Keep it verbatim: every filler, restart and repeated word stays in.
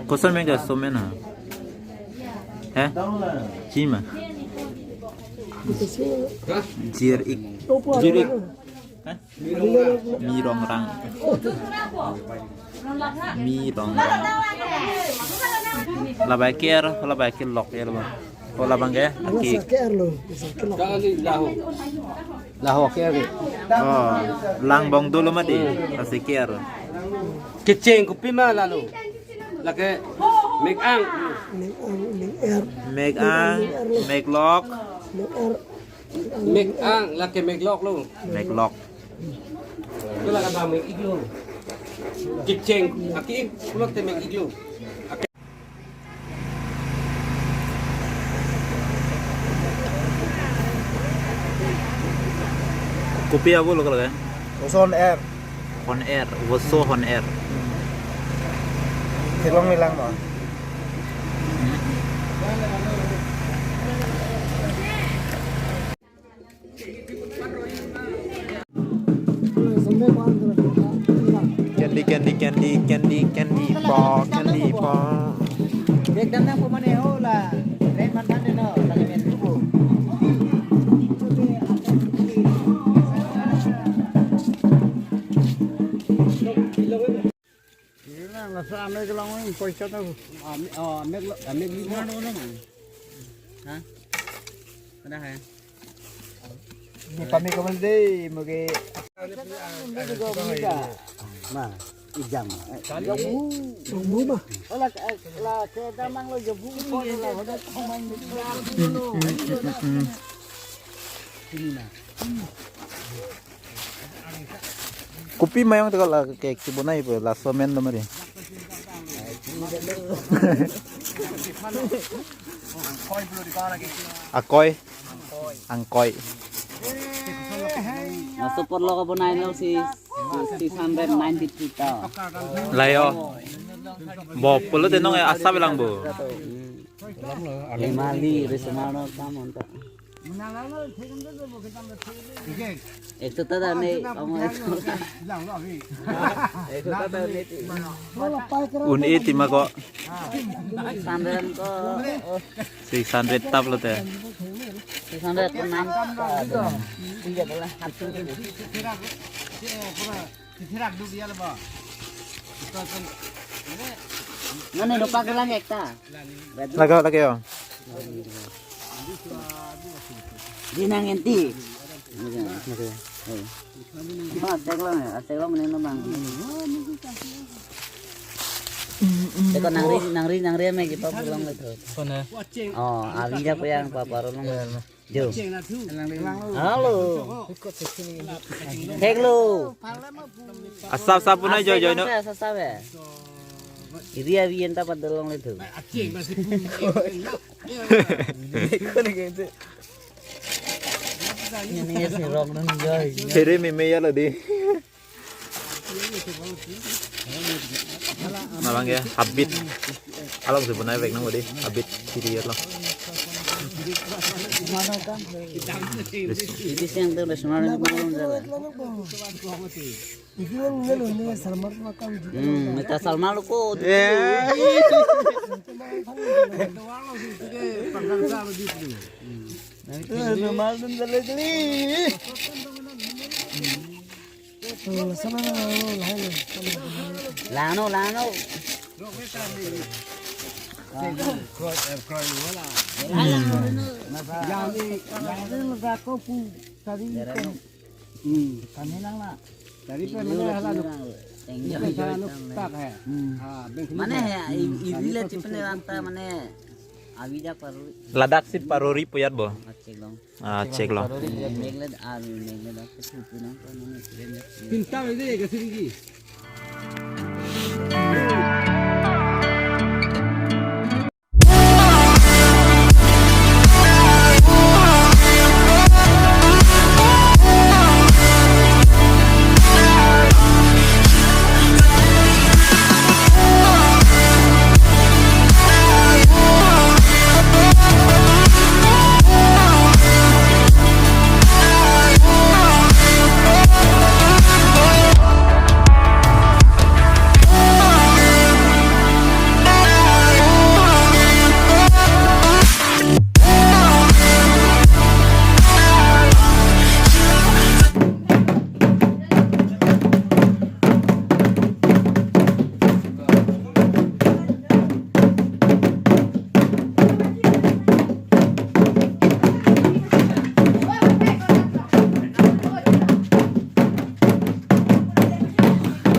Koson amen ke somen ha? He? Chima? Jir ik. Jir ik. He? Mirongrang. Mirongrang. Labang ke-er, labang kelok ya lo. Ko labang ke? Aki. Ke-er lo. Kali laho. Laho ke-er ke. Oh, langbong dolo mati. Lasi ke-er. Kecheng kopima lalo. Lake mek-ang. Mek-ang, mek-er. Mek-ang, meklok. Mek-er. Mek-ang, lake meklok lo. Meklok. Ito lake ba mek-ik lo. Kecheng, aki-ik, pulote mek-ik lo. Kopi abo lo ke? Oso hon-er. Hon-er, oso hon-er. Theklong nilang ma. Candy, candy, candy, candy, candy bar, candy bar. Ekdam nang pemane ho la, rent mantan de no, lagi main tu. Ini lah, nasa ame kelong ini, koi cat aku. Ame, oh, ame kelong, ame kelima. Mana orang? Hah? Mana hai? Ini kami kawan deh, mungkin. Ini juga muda. Ma, ijang. Ijang bu. Ijang bu ma. Oh, la, la, ke damang lo, ijang bu. Ko la, ko da, ko main. Ini na. Kopi mayong teka la ke kebonai po, laso amen lo mari. Akoi. Angkoi. Laso porlo kebonai lo si six hundred ninety-three ta. Layo. Bo pulo tenong ya asa bilang bo. Emali, Rismano, kamu entah. Ek sota da ne, kamu ek sota. Ek sota da ne. Un-e tima ko. Sandal ko, oh. Six hundred tap lote. Six hundred ko nine. Iya, adalah satu. Nane dopak lang ekta. Lagaw, lagaw. Di nang enti. Oke. Ba, cek lang ya, cek lang ini memang. Teko nangri, nangri, nangri ame kita pulang itu. Sana. Oh, avi aja yang papa rolong. Jo. Halo. Hello. Asap asap pun aja, jo, jo, no. Asap asap ya. Iri avi enta padolong itu. Ini si rong nun jo. Sere meme ya lo di. Malang ya, habit. Along si punai vek nang di, habit kiri ya lo. Itu yang tuh sebenarnya belum jalan. Hmm, minta Salma lo ko. Ya. Itu normal nun jalan kali. Lano, lano. Kami nang na. Dari pe mana hala nuk. Tengnya hala nuk tak hai. Mana hai, i-, iri le chipne ranta mana. Avi aja paruri. Ladak si paruri puyat bo. Acek long. Ah, cek long. Meglet avi meglet aku tutu nang ko mana keren ya. Pintar ini ke sini.